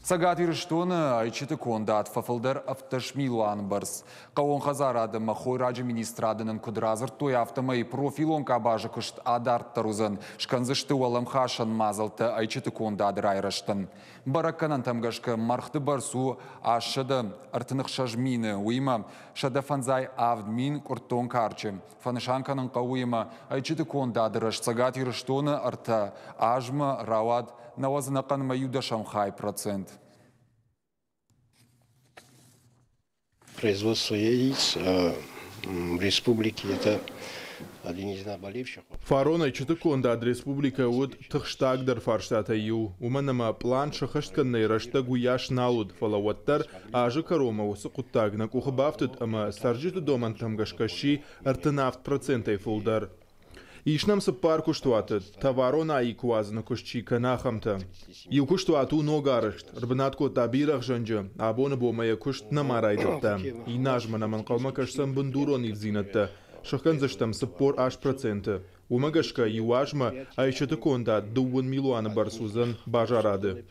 Цӕгат Ирыстоны ӕйчыты кондад фӕфылдӕр 17 милуан бӕрц. Хъӕууон хӕдзарады ӕмӕ хойраджы министрады нын куыд радзырдтой, афтӕмӕй профилон къабазы куыст адарддӕр уыдзӕн. Скӕндзысты уӕлӕмхасӕн мадзӕлттӕ ӕйчыты кондады райрӕзтӕн. Бӕрӕггӕнӕнтӕм гӕсгӕ мӕргъты бӕрц у 836 мины, уыимӕ 157 мин къуырттон карчы. Фӕнысан кӕнын хъӕуы ӕмӕ ӕйчыты кондады рӕзт Цӕгат Ирыстоны ӕртӕ азмӕ рауад 90 ӕнӕхъӕнмӕ иу дӕсӕм хай процент. Производство яиц в республике это один из наболевших. Фарон ӕйчыты кондад республикӕ уыд тыхстагдӕр фарстатӕй иу, уымӕн ӕмӕ пълан сӕххӕст кӕнынӕй рӕстӕг уыйас нал уыд, фӕлӕ уӕддӕр азы кӕронмӕ уыцы хъуыддаг нӕ къухы бафтыд ӕмӕ цӕрджыты домӕнтӕм гӕсгӕ сси 37 процентӕй фылдӕр. Ис нӕм цыппар куыстуаты, товарон аик уадзыны куыст чи кӕны, ахӕмтӕ. Иу куыстуат у ног арӕзт, ӕрбынат кодта Бирӕгъзӕнджы, абоны бонмӕ йӕ куыст нӕма райдыдта. Иннӕ азмӕ нӕм ӕнхъӕлмӕ кӕсдзӕн бындурон ивддзинӕдтӕ, сӕхгӕндзыстӕм 48 проценты. Уымӕ гӕсгӕ иу азмӕ ӕйчыты кондад 2 милуаны бӕрц уыдзӕн базарады.